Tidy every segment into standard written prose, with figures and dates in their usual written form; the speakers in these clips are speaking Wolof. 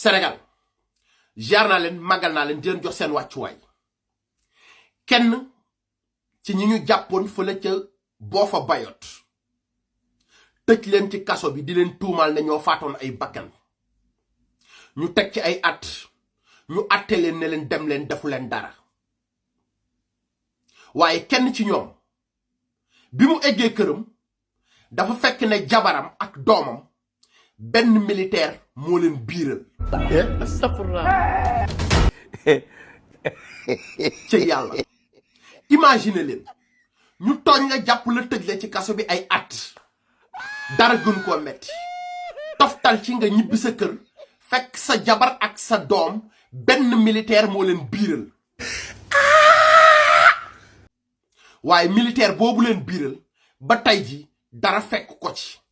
Sénégal jaar naa leen màggal naa leen di leen jox seen wàccuwaay kenn ci ñi ñu jàppoon fële ca boo fa bayot tëj leen ci kaso bi di leen tuumaal ne ñoo faatoon ay bakkan ñu teg ci ay at ñu atte leen ne leen dem leen defu leen dara waaye kenn ci ñoom bi mu eggee këram dafa fekk ne jabaram ak doomam benn militaire moo leen biiral ci yàlla imagine leen ñu tooñ la jàpp la tëj la ci kaso bi ay at dara gën koo metti toftal ci nga ñibbi sa kër fekk sa jabar ak sa doom benn militaire moo leen biiral waaye militaire boobu leen biiral ba tey ji dara fekk ko ci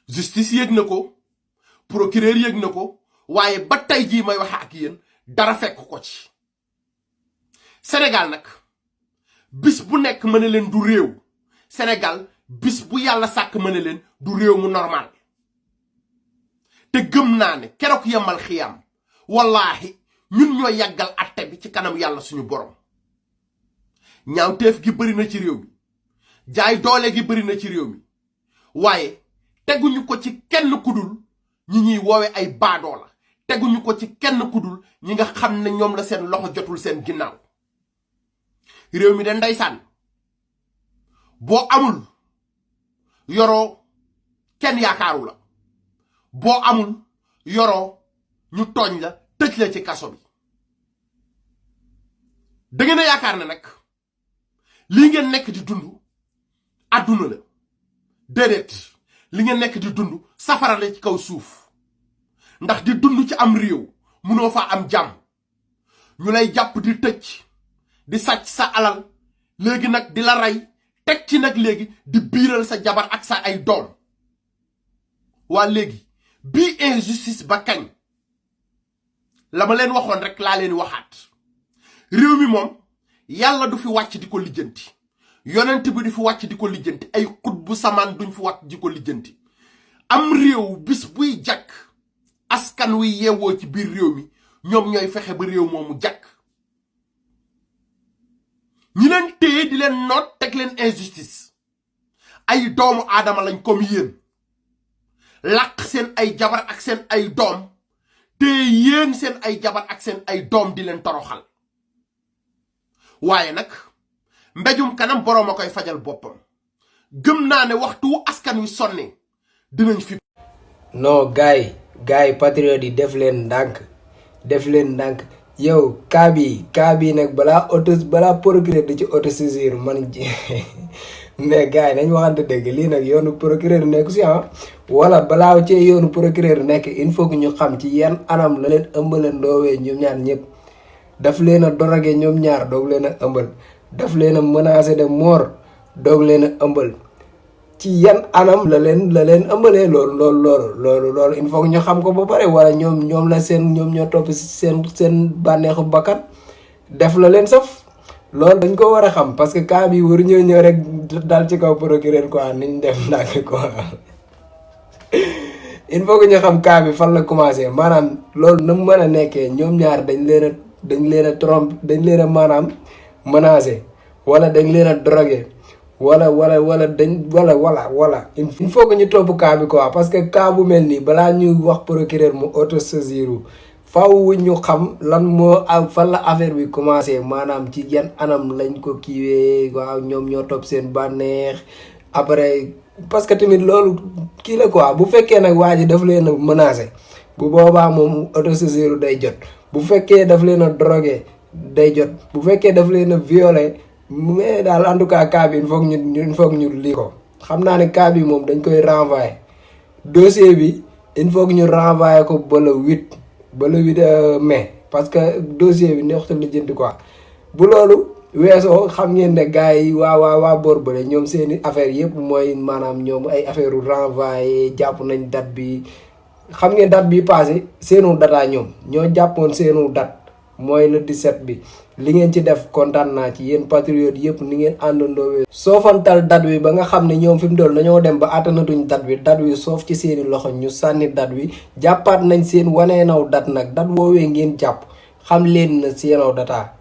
justice yëg na ko procureur yëg na ko waaye ba tey jii may waxe ak yéen dara fekk ko ci Sénégal nag bis bu nekk mën na leen du réew Sénégal bis bu yàlla sàkk mën na leen du réew mu normal te gëm naa ne keroog yemal xiyam wallaahi ñun ñoo yàggal atte bi ci kanam yàlla suñu borom ñaawteef gi bëri na ci réew mi jaay doole gi bëri na ci réew mi waaye teguñu ko ci kenn kudul ñi ñuy woowe ay baadoo la teguñu ko ci kenn kudul ñi nga xam ne ñoom la seen loxo jotul seen ginnaaw réew mi de ndeysaan boo amul yoroo kenn yaakaaru la boo amul yoroo ñu tooñ la tëj la ci kaso bi da ngeen a yaakaar ne nag lii ngeen nekk di dund àdduna la déedéet li ngeen nekk di dund safara la ci kaw suuf ndax di dund ci am réew munoo fa am jàmm ñu lay jàpp di tëj di sàcc sa alal léegi nag di la rey teg ci nag léegi di biiral sa jabar ak sa ay doom waa léegi bii injustice ba kañ la ma leen waxoon rek laa leen waxaat réew mi moom yàlla du fi wàcc di ko lijjanti yonent bi du fi wàcc di ko lijjanti ay xut bu samaan duñ fi wàcc di ko lijjanti am réew bis buy jàkk askan wi yeewoo ci biir réew mi ñoom ñooy fexe ba réew moomu jàkk ñi leen téye di leen noot teg leen injustice ay doomu aadama lañ comme yéen làq seen ay jabar ak seen ay doom téye yéen seen ay jabar ak seen ay doom di leen toroxal waaye nag mbéjum kanam boroom a koy fajal boppam gëm naa ne waxtu askan wi sonne dinañ fi non gaay patriote yi def leen ndànk yow kaa bi nag balaa procureur di ci autosaisir man mais gars yi nañ waxante dëgg lii nag yoonu procureur nekk si wala balaa cee yoonu procureur nekk il faut que ñu xam ci yan anam la leen ëmbale ndoowee ñoom ñaar ñëpp daf leen a dorogee ñoom ñaar doog leen a ëmbal daf leen a menacé de mort doog leen a ëmbal ci yan anam la leen ëmbalee loolu il faut que ñu xam ko ba pare wala ñoom ñoo topp seen bànneexu bakkan def la leen saf loolu dañ ko war a xam parce que cas bi waru ñëw rek dal ci kaw procureur quoi niñ def ndànk quoi il faut que ñu xam cas bi fan la commencé maanaam loolu na mu mën a nekkee ñoom ñaar dañ leen a trompe dañ leen a maanaam menacé wala dañ leen a drogué wala il faut que ñu topp cas bi quoi parce que cas bu mel nii balaa ñuy wax procureur mu autosaisir faaw ñu xam lan moo am fan la affaire bi commencé maanaam ci yan anam lañ ko kiiwee waaw ñoom ñoo topp seen bànneex après parce que tamit loolu kii la quoi bu fekkee nag waa ji daf leen a menacé bu boobaa moom autosaisir day jot bu fekkee daf leen a drogué day jot bu fekkee daf leen a violé mais daal en tout cas bi il faut que ñu lii ko xam naa ne cas bi moom dañ koy renvoyer dossier bi il faut que ñu renvoyer ko ba le 8 mai parce que dossier bi neexut a lijjanti quoi bu loolu weesoo xam ngeen ne gars yi waa boor bële ñoom seeni affaire yëpp mooy maanaam ñoom ay affaire u renvoyé jàpp nañ date bi xam ngeen date bi passé seenu dataa ñoo jàppoon seenu date mooy le 17 bi li ngeen ci def kontaan naa ci yéen patriotes yëpp ni ngeen àndandoowee soofantal date wi ba nga xam ne ñoom fi mu doon dañoo dem ba attanatuñ date wi soof ci seeni loxo ñu sànni date wi jàppaat nañ seen waneenaw date nag date woowee ngeen jàpp xam leen na seenaw data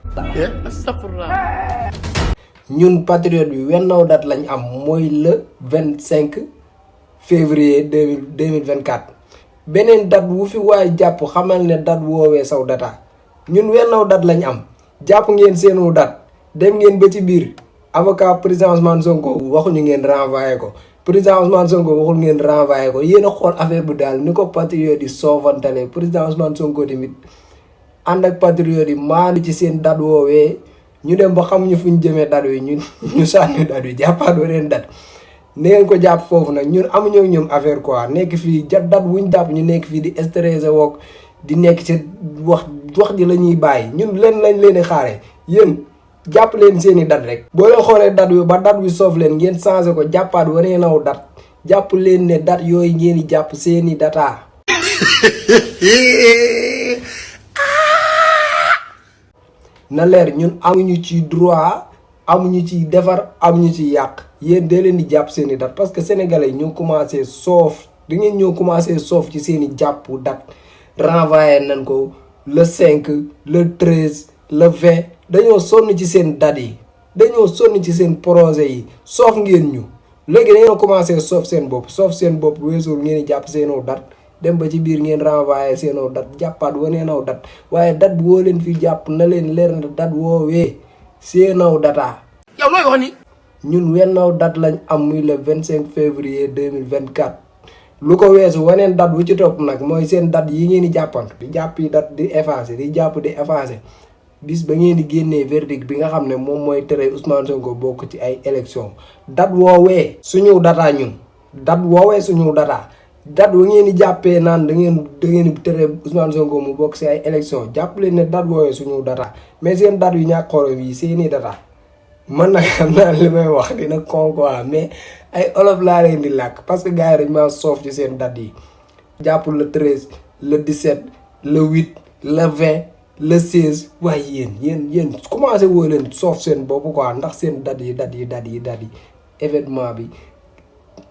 ñun patriote bi wennaw date lañ am mooy le 25 février 2024 beneen date wu fi waaye jàpp xamal ne date woowee saw data ñun wennaw date lañ am jàpp ngeen seenu date dem ngeen ba ci biir avocat président Ousmane Sonko waxuñu ngeen renvoyé ko président Ousmane Sonko waxul ngeen renvoyé ko yéen a xool affaire bi daal ni ko patriote yi soofantale président Ousmane Sonko tamit ànd ak patriote yi maanu ci seen date woowee ñu dem ba xamuñu fu ñu jëmee date wi ñu sànni date wi jàppaat weneen date ne ngeen ko jàpp foofu nag ñun amuñoo ñoom affaire quoi nekk fii date wuñ jàpp ñu nekk fii di stressé wook di nekk ci wax ji la ñuy bàyyi ñun leen lañ leen di xaaree yéen jàpp leen seeni date rek boo leen xoolee date wi ba date wi soof leen ngeen changé ko jàppaat wanee naw date jàpp leen ne date yooyu ngeen di jàpp seeni data na leer ñun amuñu ci droit amuñu ci defar amuñu ci yàq yéen dee leen di jàpp seeni date parce que sénégalais ñoo commencé soof da ngeen ñoo commencé soof ci seeni jàpp date renvoyé nañ ko le 5 le 13 le 20 dañoo sonn ci seen date yi dañoo sonn ci seen projet yi soof ngeen ñu léegi dañoo commencé soof seen bopp weesul ngeen di jàpp seenoo date dem ba ci biir ngeen renvoyé seenoo date jàppaat waneenaw date waaye date bu woo leen fi jàpp na leen leer na date woowee seenaw data yow looy wax ni ñun wennaw date lañ am muy le 25 février 2024 lu ko weesu waneen date bu ci topp nag mooy seen date yi ngeen di jàppant di jàpp yi date di effacé di jàpp di effacé bis ba ngeen di génnee verdict bi nga xam ne moom mooy tere Ousmane Sonko bokk ci ay élection date woowee suñu data ñun date woowee suñu data date wa ngeen di jàppee naan da ngeen di tere Ousmane Sonko mu bokk ci ay élection jàpp leen ne date woowee suñu data mais seen date yu ñàkk xorom yi seeni data man nag xam naa li may wax dina con quoi mais ay olof laa leen di làkk parce que gars yi dañ maa soof ci seen date yi jàpp le 13 le 17 le 8 le 20 le 16 waaye yéen commencé woo leen soof seen bopp quoi ndax seen date yi événement bi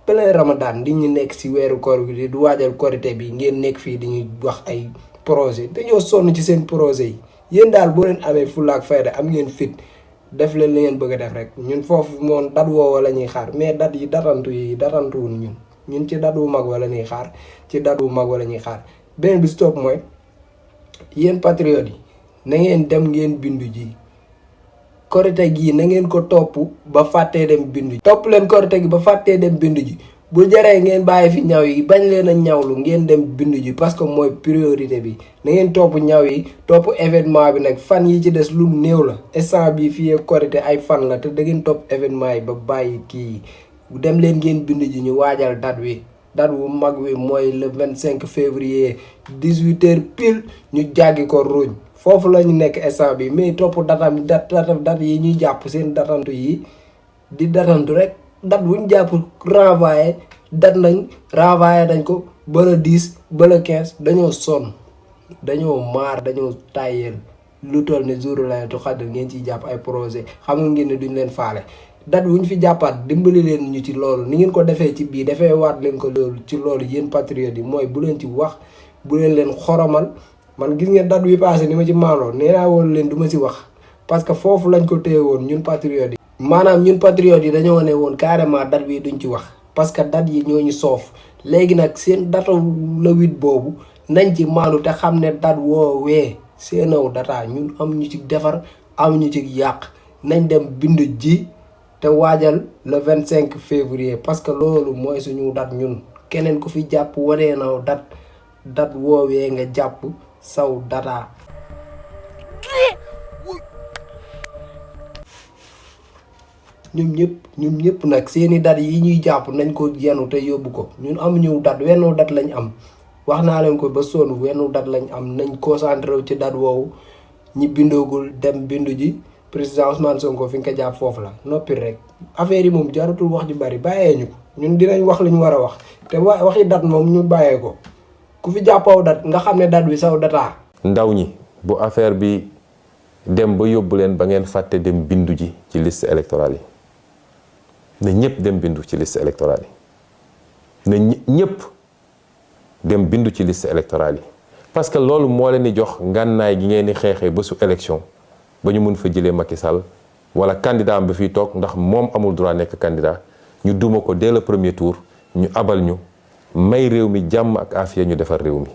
plein Ramadan di ñu nekk ci weeru koor gi di waajal korité bi ngeen nekk fii di ñu wax ay projet dañoo sonn ci seen projet yi yéen daal boo leen amee fulla ak fayda am ngeen fit def leen li ngeen bëgg a def rek ñun foofu moom date woowa la ñuy xaar mais date yi datantuwul ñun ci date wu mag wala ñuy xaar beneen bi si topp mooy yéen patriotes yi na ngeen dem ngeen bindu ji korite gii na ngeen ko topp ba fàttee dem bindu ji topp leen korite gi ba fàttee dem bindu ji bu jaree ngeen bàyyi fi ñaw yi bañ leen a ñawlu ngeen dem bindu ji parce que mooy priorité bi na ngeen topp ñaw yi topp événement bi nag fan yi ci des lu néew la instant bi fii korite ay fan la te da ngeen topp événement yi ba bàyyi kii dem leen ngeen bindu ji ñu waajal date wu mag wi mooy le 25 février 18h pile ñu jàggi ko ruuñ foofu la ñu nekk instant bi mais topp date yi ñuy jàpp seen datantu yi di datantu rek date bu ñu jàpp renvoyé dañ ko ba le 10 ba le 15 dañoo sonn dañoo maar dañoo tàyyeel lu toll ne jour Laylatul Qadr ngeen ciy jàpp ay projet xam nga ngeen ne duñ leen faale date bu ñu fi jàppaat dimbali leen ñu ci loolu ni ngeen ko defee ci bii defee waat leen ko loolu ci loolu yéen patriotes yi mooy bu leen ci wax bu leen xoromal man gis ngeen date bi passé ni ma ci maanoo nee naa woon leen du ma si wax parce que foofu lañ ko téye woon ñun patriotes yi maanaam ñun patriotes yi dañoo ne woon carrément date bi duñ ci wax parce que date yi ñoo ñu soof léegi nag seen date le 8 boobu nañ ci maandu te xam ne date woowee seenaw data ñun amuñu ci defar amuñu ci yàq nañ dem bindu ji te waajal le 25 février parce que loolu mooy suñu date ñun keneen ku fi jàpp wanee naw date woowee nga jàpp saw data ñun ñëpp nag seeni date yi ñuy jàpp nañ ko yenu te yóbbu ko ñun amuñu date wenn date lañ am wax naa leen ko ba sonn wenn date lañ am nañ concentré wu ci date woowu ñi bindoogul dem bindu ji président Ousmane Sonko fi nga ko jàpp foofu la noppi rek affaire yi moom jaratul wax ju bari bàyyee ñu ko ñun dinañ wax li ñu war a wax te waxi date moom ñu bàyyee ko ku fi jàppaw date nga xam ne date bi saw data ndaw ñi bu affaire bi dem ba yóbbu leen ba ngeen fàtte dem bindu ji ci liste électorale yi ne ñëpp dem bindu ci liste électorale yi ne ñëpp dem bindu ci liste électorale yi parce que loolu moo leen di jox ngànnaay gi ngeen di xeexee ba su élection ba ñu mun fa jëlee Macky Sall wala candidat am ba fiy toog ndax moom amul droit nekk candidat ñu duma ko dès le premier tour ñu abal ñu may réew mi jàmm ak afiya ñu defar réew mi